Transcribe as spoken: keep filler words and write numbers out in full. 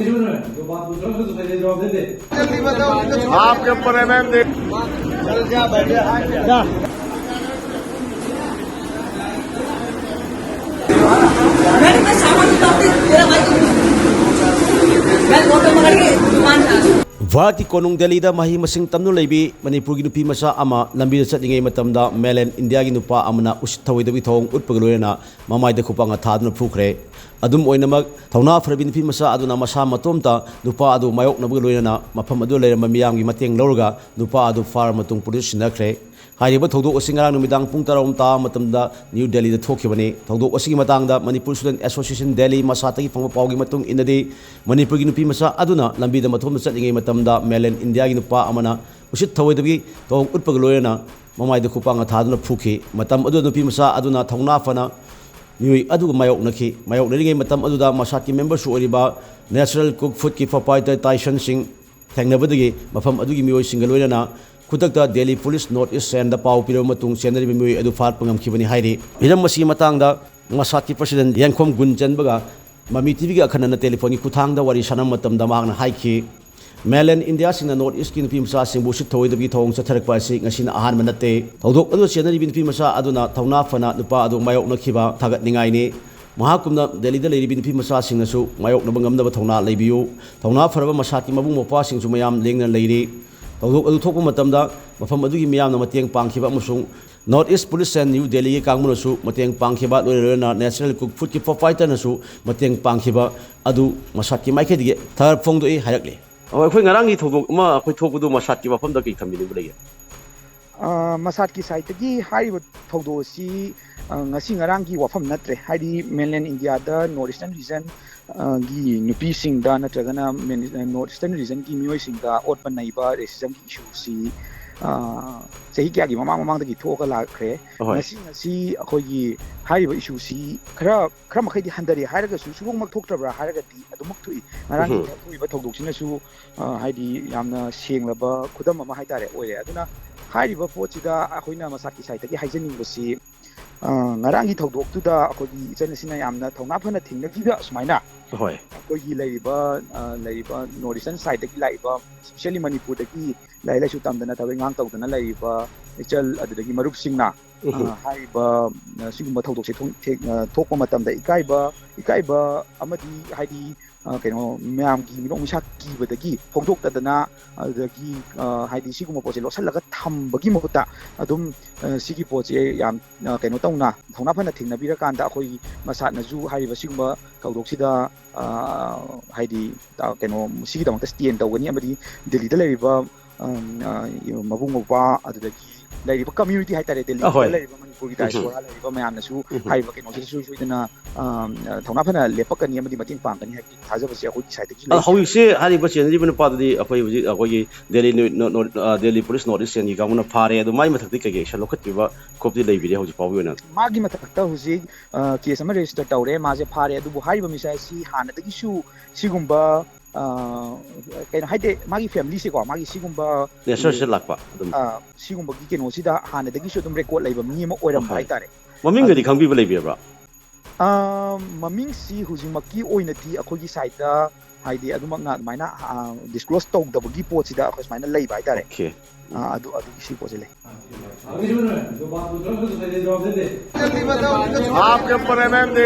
आपके ऊपर एमएम दे। मैंने मैं सामान उतारते, मेरा भाई, मैं बोतल पकड़ के दुकान था। ꯚꯥꯔꯠꯀꯤ ꯀꯣꯅꯨꯡ ꯗꯦꯜꯂꯤꯗ ꯃꯍꯩ ꯃꯁꯤꯡ ꯇꯝꯗꯨꯅ ꯂꯩꯕꯤ ꯃꯅꯤꯄꯨꯔꯒꯤ ꯅꯨꯄꯤ ꯃꯆꯥ ꯑꯃ ꯂꯝꯕꯤꯗ ꯆꯠꯂꯤꯉꯩ ꯃꯇꯝꯗ ꯃꯦꯂꯦꯟ ꯏꯟꯗꯤꯌꯥꯒꯤ ꯅꯨꯄꯥ ꯑꯃꯅ ꯎꯁꯤꯠ ꯊꯧꯑꯣꯏꯗꯕꯒꯤ ꯊꯧꯑꯣꯡ ꯎꯠꯄꯒ ꯂꯣꯏꯅꯅ ꯃꯃꯥꯏꯗ ꯈꯨꯄꯥꯛꯅ ꯊꯥꯗꯨꯅ ꯐꯨꯈ꯭ꯔꯦ꯫ ꯑꯗꯨꯝ ꯑꯣꯏꯅꯃꯛ, ꯊꯧꯅꯥ ꯐꯔꯕꯤ ꯅꯨꯄꯤ ꯃꯆꯥ ꯑꯗꯨꯅ ꯃꯁꯥ ꯃꯇꯣꯝꯇ ꯅꯨꯄꯥ ꯑꯗꯨ ꯃꯥꯌꯣꯛꯅꯕꯒ ꯂꯣꯏꯅꯅ ꯃꯐꯝ ꯑꯗꯨꯗ ꯂꯩꯔꯝꯕ ꯃꯤꯌꯥꯝꯒꯤ ꯃꯇꯦꯡ ꯂꯧꯔꯒ ꯅꯨꯄꯥ ꯑꯗꯨ ꯐꯥꯔꯕ ꯃꯇꯨꯡ ꯄꯨꯂꯤꯁ ꯁꯤꯟꯅꯈ꯭ꯔꯦ꯫ ꯍꯥꯏꯔꯤꯕ ꯊꯧꯗꯣꯛ ꯑꯁꯤ ꯉꯔꯥꯡ ꯅꯨꯃꯤꯗꯥꯡ ꯄꯨꯡ ꯇꯔꯥꯔꯣꯝ ꯇꯥꯕ ꯃꯇꯝꯗ ꯅ꯭ꯌꯨ ꯗꯦꯜꯂꯤꯗ ꯊꯣꯛꯈꯤꯕꯅꯤ꯫ ꯊꯧꯗꯣꯛ ꯑꯁꯤꯒꯤ ꯃꯇꯥꯡꯗ ꯃꯅꯤꯄꯨꯔ ꯁ꯭ꯇꯨꯗꯦꯟꯠ ꯑꯦꯁꯣꯁꯤꯌꯦꯁꯟ ꯗꯦꯜꯂꯤ ꯃꯁꯥꯠꯇꯒꯤ ꯐꯪꯕ ꯄꯥꯎꯒꯤ ꯃꯇꯨꯡ ꯏꯟꯅꯗꯤ, ꯃꯅꯤꯄꯨꯔꯒꯤ ꯅꯨꯄꯤ ꯃꯆꯥ ꯑꯗꯨꯅ ꯂꯝꯕꯤꯗ ꯃꯊꯣꯝꯗ ꯆꯠꯂꯤꯉꯩ ꯃꯇꯝꯗ ꯃꯦꯂꯦꯟ ꯏꯟꯗꯤꯌꯥꯒꯤ ꯅꯨꯄꯥ ꯑꯃꯅ ꯎꯁꯤꯠ ꯊꯧꯑꯣꯏꯗꯕꯒꯤ ꯊꯧꯑꯣꯡ ꯎꯠꯄꯒ ꯂꯣꯏꯅꯅ ꯃꯃꯥꯏꯗ ꯈꯨꯄꯥꯛꯅ ꯊꯥꯗꯨꯅ ꯐꯨꯈꯤ꯫ ꯃꯇꯝ ꯑꯗꯨꯗ ꯅꯨꯄꯤ ꯃꯆꯥ ꯑꯗꯨꯅ ꯊꯧꯅꯥ ꯐꯅ ꯃꯤꯑꯣꯏ ꯑꯗꯨꯒ ꯃꯥꯌꯣꯛꯅꯈꯤ꯫ ꯃꯥꯌꯣꯛꯅꯔꯤꯉꯩ ꯃꯇꯝ ꯑꯗꯨꯗ ꯃꯁꯥꯠꯀꯤ ꯃꯦꯝꯕꯔꯁꯨ ꯑꯣꯏꯔꯤꯕ ꯅꯦꯆꯔꯦꯜ ꯀꯨꯛ ꯐꯨꯗꯀꯤ ꯄ꯭ꯔꯣꯄꯥꯏꯇꯔ ꯇꯥꯏꯁꯟ ꯁꯤꯡ ꯊꯦꯡꯅꯕꯗꯒꯤ ꯃꯐꯝ ꯑꯗꯨꯒꯤ ꯃꯤꯑꯣꯏꯁꯤꯡꯒ ꯂꯣꯏꯅꯅ ꯈꯨꯗꯛꯇ ꯗꯦꯜꯂꯤ ꯄꯨꯂꯤꯁ ꯅꯣꯔꯠ ꯏꯁ ꯁꯦꯜꯗ ꯄꯥꯎ ꯄꯤꯔꯕ ꯃꯇꯨꯡ ꯆꯦꯟꯅꯔꯤꯕ ꯃꯤꯑꯣꯏ ꯑꯗꯨ ꯐꯥꯔꯛꯄ ꯉꯝꯈꯤꯕꯅꯤ ꯍꯥꯏꯔꯤ꯫ ꯍꯤꯔꯝ ꯑꯁꯤꯒꯤ ꯃꯇꯥꯡꯗ ꯃꯁꯥꯠꯀꯤ ꯄ꯭ꯔꯁꯤꯗꯦꯟꯠ ꯌꯦꯡꯈꯣꯝ ꯒꯨꯟꯆꯟꯕꯒ ꯃꯃꯤ ꯇꯤꯚꯤꯒꯤ ꯑꯈꯟꯅꯅ ꯇꯦꯂꯤꯐꯣꯟꯒꯤ ꯈꯨꯠꯊꯥꯡꯗ ꯋꯥꯔꯤ ꯁꯥꯟꯅꯕ ꯃꯇꯝꯗ ꯃꯍꯥꯛꯅ ꯍꯥꯏꯈꯤ, ꯃꯦꯂꯦꯟ ꯏꯟꯗꯤꯌꯥꯁꯤꯡꯅ ꯅꯣꯔꯠ ꯏꯁꯀꯤ ꯅꯨꯄꯤ ꯃꯆꯥꯁꯤꯡꯕꯨ ꯎꯁꯤꯠ ꯊꯧꯑꯣꯏꯗꯕꯒꯤ ꯊꯧꯑꯣꯡ ꯆꯠꯊꯔꯛꯄ ꯑꯁꯤ ꯉꯁꯤꯅ ꯑꯍꯥꯟꯕ ꯅꯠꯇꯦ꯫ ꯊꯧꯗꯣꯛ ꯑꯗꯨ ꯆꯦꯟꯅꯔꯤꯕ ꯅꯨꯄꯤ ꯃꯆꯥ ꯑꯗꯨꯅ ꯊꯧꯅꯥ ꯐꯅ ꯅꯨꯄꯥ ꯑꯗꯨ ꯃꯥꯌꯣꯛꯅꯈꯤꯕ ꯊꯥꯒꯠꯅꯤꯡꯉꯥꯏꯅꯤ꯫ ꯃꯍꯥꯛꯀꯨꯝꯅ ꯗꯦꯜꯂꯤꯗ ꯂꯩꯔꯤꯕ ꯅꯨꯄꯤ ꯃꯆꯥꯁꯤꯡꯅꯁꯨ ꯃꯥꯌꯣꯛꯅꯕ ꯉꯝꯅꯕ ꯊꯧꯅꯥ ꯂꯩꯕꯤꯌꯨ꯫ ꯊꯧꯅꯥ ꯐꯔꯕ ꯃꯁꯥꯠꯀꯤ ꯃꯕꯨꯡ ꯃꯧꯄ꯭ꯋꯥꯁꯤꯡꯁꯨ ꯃꯌꯥꯝ ꯂꯦꯡꯗꯅ ꯂꯩꯔꯤ꯫ ꯊꯧꯗꯣꯛ ꯑꯗꯨ ꯊꯣꯛꯄ ꯃꯇꯝꯗ ꯃꯐꯝ ꯑꯗꯨꯒꯤ ꯃꯤꯌꯥꯝꯅ ꯃꯇꯦꯡ ꯄꯥꯡꯈꯤꯕ ꯑꯃꯁꯨꯡ north east police and new ꯗꯦꯜꯂꯤꯒꯤ ꯀꯥꯡꯕꯨꯅꯁꯨ ꯃꯇꯦꯡ ꯄꯥꯡꯈꯤꯕ, ꯂꯣꯏꯅ ꯂꯣꯏꯅꯅ ꯅꯦꯆꯔꯦꯜ ꯀꯨꯛ ꯐꯨꯗꯀꯤ ꯄ꯭ꯔꯣꯄꯥꯏꯇꯔꯅꯁꯨ ꯃꯇꯦꯡ ꯄꯥꯡꯈꯤꯕ ꯑꯗꯨ ꯃꯁꯥꯠꯀꯤ ꯃꯥꯏꯀꯩꯗꯒꯤ ꯊꯥꯒꯠ ꯐꯣꯡꯗꯣꯛꯏ ꯍꯥꯏꯔꯛꯂꯤ꯫ ꯑꯣ, ꯑꯩꯈꯣꯏ ꯉꯔꯥꯡꯒꯤ ꯊꯧꯗꯣꯛ ꯑꯃ ꯑꯩꯈꯣꯏ ꯊꯣꯛꯄꯗꯨ ꯃꯁꯥꯠꯀꯤ ꯋꯥꯐꯝꯗ ꯀꯔꯤ ꯊꯝꯕꯤꯅꯤꯡꯕ ꯂꯩꯒꯦ? ꯑ, ꯃꯁꯥꯠꯀꯤ ꯁꯥꯏꯠꯇꯒꯤ ꯍꯥꯏꯔꯤꯕ ꯊꯧꯗꯣꯛ ꯑꯁꯤ, ꯑ, ꯉꯁꯤ ꯉꯔꯥꯡꯒꯤ ꯋꯥꯐꯝ ꯅꯠꯇ꯭ꯔꯦ꯫ ꯍꯥꯏꯗꯤ, ꯃꯦꯟꯂꯦꯟ ꯏꯟꯗꯤꯌꯥꯗ ꯅꯣꯔꯠ ꯏꯁꯇꯔꯟ ꯔꯤꯖꯟ, ꯑ, ꯒꯤ ꯅꯨꯄꯤꯁꯤꯡꯗ ꯅꯠꯇ꯭ꯔꯒꯅ ꯃꯦꯟ-, ꯅꯣꯔꯠ ꯏꯁꯇꯔꯟ ꯔꯤꯖꯟꯒꯤ ꯃꯤꯑꯣꯏꯁꯤꯡꯗ ꯑꯣꯠꯄ ꯅꯩꯕ, ꯔꯦꯁꯤꯖꯝꯒꯤ ꯏꯁꯨꯁꯤ, ꯑ, ꯆꯍꯤ ꯀꯌꯥꯒꯤ ꯃꯃꯥꯡ ꯃꯃꯥꯡꯗꯒꯤ ꯊꯣꯛꯑꯒ ꯂꯥꯛꯈ꯭ꯔꯦ꯫ ꯑꯍꯣꯏ꯫ ꯉꯁꯤ, ꯉꯁꯤ ꯑꯩꯈꯣꯏꯒꯤ ꯍꯥꯏꯔꯤꯕ ꯏꯁꯨꯁꯤ ꯈꯔ, ꯈꯔ ꯃꯈꯩꯗꯤ ꯍꯟꯊꯔꯦ ꯍꯥꯏꯔꯒꯁꯨ, ꯁꯨꯡꯃꯛ ꯊꯣꯛꯇ꯭ꯔꯕ꯭ꯔꯥ ꯍꯥꯏꯔꯒꯗꯤ ꯑꯗꯨꯃꯛ ꯊꯣꯛꯏ꯫ ꯉꯔꯥꯡꯒꯤ ꯎꯝ꯫ ꯊꯣꯛꯏꯕ ꯊꯧꯗꯣꯛꯁꯤꯅꯁꯨ, ꯑ, ꯍꯥꯏꯗꯤ, ꯌꯥꯝꯅ ꯁꯦꯡꯂꯕ ꯈꯨꯗꯝ ꯑꯃ ꯍꯥꯏꯇꯥꯔꯦ ꯑꯣꯏꯔꯦ꯫ ꯑꯗꯨꯅ ꯍꯥꯏꯔꯤꯕ ꯄꯣꯠꯁꯤꯗ ꯑꯩꯈꯣꯏꯅ ꯃꯁꯥꯠꯀꯤ ꯁꯥꯏꯠꯇꯒꯤ ꯍꯥꯏꯖꯅꯤꯡꯕꯁꯤ, ꯑ, ꯉꯔꯥꯡꯒꯤ ꯊꯧꯗꯣꯛꯇꯨꯗ ꯑꯩꯈꯣꯏꯒꯤ ꯏꯆꯟ ꯑꯁꯤꯅ ꯌꯥꯝꯅ ꯊꯧꯅꯥ ꯐꯅ ꯊꯦꯡꯅꯈꯤꯕ ꯁꯨꯃꯥꯏꯅ, ꯍꯣꯏ꯫ ꯑꯩꯈꯣꯏꯒꯤ ꯂꯩꯔꯤꯕ, ꯑ, ꯂꯩꯔꯤꯕ North Eastern side ꯇꯒꯤ ꯂꯥꯛꯏꯕ, especially ꯃꯅꯤꯄꯨꯔꯗꯒꯤ ꯂꯥꯏꯔꯤꯛ ꯂꯥꯏꯁꯨ ꯇꯝꯗꯅ ꯊꯕꯛ ꯏꯪꯈꯥꯡ ꯇꯧꯗꯅ ꯂꯩꯔꯤꯕ ꯏꯆꯜ ꯑꯗꯨꯗꯒꯤ ꯃꯔꯨꯞꯁꯤꯡꯅ, ꯑ, ꯎꯝ꯫ ꯍꯥꯏꯔꯤꯕ, ꯑ, ꯁꯤꯒꯨꯝꯕ ꯊꯧꯗꯣꯛꯁꯦ ꯊꯣꯛ-, ꯊꯦꯛ-, ꯑ, ꯊꯣꯛꯄ ꯃꯇꯝꯗ ꯏꯀꯥꯏꯕ, ꯏꯀꯥꯏꯕ ꯑꯃꯗꯤ ꯍꯥꯏꯗꯤ, ꯑ, ꯀꯩꯅꯣ, ꯃꯌꯥꯝꯒꯤ ꯃꯤꯅꯣꯛ ꯃꯩꯁꯥ ꯀꯤꯕꯗꯒꯤ ꯐꯣꯡꯗꯣꯛꯇꯗꯅ, ꯑꯗꯨꯗꯒꯤ, ꯑ, ꯍꯥꯏꯗꯤ ꯁꯤꯒꯨꯝꯕ ꯄꯣꯠꯁꯦ ꯂꯣꯠꯁꯤꯜꯂꯒ ꯊꯝꯕꯒꯤ ꯃꯍꯨꯠꯇ ꯑꯗꯨꯝ, ꯑ, ꯁꯤꯒꯤ ꯄꯣꯠꯁꯦ ꯌꯥꯝ, ꯑ, ꯀꯩꯅꯣ ꯇꯧꯅ ꯊꯧꯅꯥ ꯐꯅ ꯊꯦꯡꯅꯕꯤꯔꯀꯥꯟꯗ ꯑꯩꯈꯣꯏ ꯃꯁꯥꯠꯅꯁꯨ ꯍꯥꯏꯔꯤꯕ ꯁꯤꯒꯨꯝꯕ ꯊꯧꯗꯣꯛꯁꯤꯗ, ꯑ, ꯍꯥꯏꯗꯤ, ꯑ, ꯀꯩꯅꯣ, ꯁꯤꯒꯤꯗꯃꯛꯇ stand ꯇꯧꯒꯅꯤ ꯑꯃꯗꯤ ꯗꯦꯜꯂꯤꯗ ꯂꯩꯔꯤꯕ, ꯑ, ꯑ, ꯃꯕꯨꯡ ꯃꯧꯄ꯭ꯋꯥ ꯑꯗꯨꯗꯒꯤ ꯂꯩꯔꯤꯕ community ꯍꯥꯏꯇꯥꯔꯦ, ꯗꯦꯜꯂꯤꯗ ꯑꯍꯣꯏ꯫ ꯂꯩꯔꯤꯕ ꯃꯅꯤꯄꯨꯔꯒꯤ ꯎꯝ꯫ diaspora ꯂꯩꯔꯤꯕ ꯃꯌꯥꯝꯅꯁꯨ ꯎꯝ꯫ ꯍꯥꯏꯔꯤꯕ ꯀꯩꯅꯣꯁꯤꯗ ꯁꯨꯡꯁꯣꯏ ꯁꯣꯏꯗꯅ, ꯑ, ꯊꯧꯅꯥ ꯐꯅ ꯂꯦꯞꯄꯛꯀꯅꯤ ꯑꯃꯗꯤ ꯃꯇꯦꯡ ꯄꯥꯡꯒꯅꯤ ꯍꯥꯏꯕꯒꯤ ꯊꯥꯖꯕꯁꯦ ꯑꯩꯈꯣꯏꯒꯤ side ꯇꯒꯤꯁꯨ ꯑꯗꯣ ꯂꯩ꯫ ꯍꯧꯖꯤꯛꯁꯦ ꯍꯥꯏꯔꯤꯕ ꯆꯦꯟꯅꯔꯤꯕ ꯅꯨꯄꯥꯗꯨꯗꯤ ꯑꯩꯈꯣꯏ ꯍꯧꯖꯤꯛ ꯑꯩꯈꯣꯏꯒꯤ ꯗꯦꯜꯂꯤ ꯅꯣ-, ꯅꯣ-, ꯑ, ꯗꯦꯜꯂꯤ ꯄꯨꯂꯤꯁ North East ꯀꯥꯡꯕꯨꯅ ꯐꯥꯔꯦ꯫ ꯑꯗꯣ ꯃꯥꯏ ꯃꯊꯛꯇ ꯀꯩꯀꯩ action ꯂꯧꯈꯠꯄꯤꯕ ꯈꯣꯠꯄꯗꯤ ꯂꯩꯕꯤꯔꯦ ꯍꯧꯖꯤꯛ ꯐꯥꯎꯒꯤ ꯑꯣꯏꯅ? ꯃꯥꯒꯤ ꯃꯊꯛꯇ ꯍꯧꯖꯤꯛ, ꯑ, case ꯑꯃ register ꯇꯧꯔꯦ, ꯃꯥꯁꯦ ꯐꯥꯔꯦ꯫ ꯑꯗꯨꯕꯨ ꯍꯥꯏꯔꯤꯕ ꯃꯤꯁꯛ ꯑꯁꯤ ꯍꯥꯟꯅꯗꯒꯤꯁꯨ ꯁꯤꯒꯨꯝꯕ, ꯑ, ꯀꯩꯅꯣ ꯍꯥꯏꯗꯤ ꯃꯥꯒꯤ family ꯁꯦꯀꯣ, ꯃꯥꯒꯤ ꯁꯤꯒꯨꯝꯕ Natural ꯁꯦ ꯂꯥꯛꯄ ꯑꯗꯨꯝ꯫ ꯑ, ꯁꯤꯒꯨꯝꯕꯒꯤ ꯀꯩꯅꯣꯁꯤꯗ ꯍꯥꯟꯅꯗꯒꯤꯁꯨ ꯑꯗꯨꯝ record ꯂꯩꯕ ꯃꯤ ꯑꯃ ꯑꯣꯏꯔꯝꯕ ꯍꯣꯏ꯫ ꯍꯥꯏꯇꯥꯔꯦ꯫ ꯃꯃꯤꯡꯒꯗꯤ ꯑꯗꯨ ꯈꯪꯕꯤꯕ ꯂꯩꯕꯤꯔꯕ꯭ꯔꯥ? ꯑ, ꯃꯃꯤꯡꯁꯤ ꯍꯧꯖꯤꯛꯃꯛꯀꯤ ꯑꯣꯏꯅꯗꯤ ꯑꯩꯈꯣꯏꯒꯤ side ꯇ ꯍꯥꯏꯗꯤ ꯑꯗꯨꯃꯛꯅ ꯑꯗꯨꯃꯥꯏꯅ, ꯑ, disclose ꯇꯧꯗꯕꯒꯤ ꯄꯣꯠꯁꯤꯗ ꯑꯩꯈꯣꯏ ꯁꯨꯃꯥꯏꯅ ꯂꯩꯕ ꯍꯥꯏꯇꯥꯔꯦ꯫ Okay꯫ ꯑ, ꯑꯗꯨ, ꯑꯗꯨꯒꯤ ꯁꯤ ꯄꯣꯠꯁꯤ ꯂꯩ꯫ आपके ऊपर एमएम दे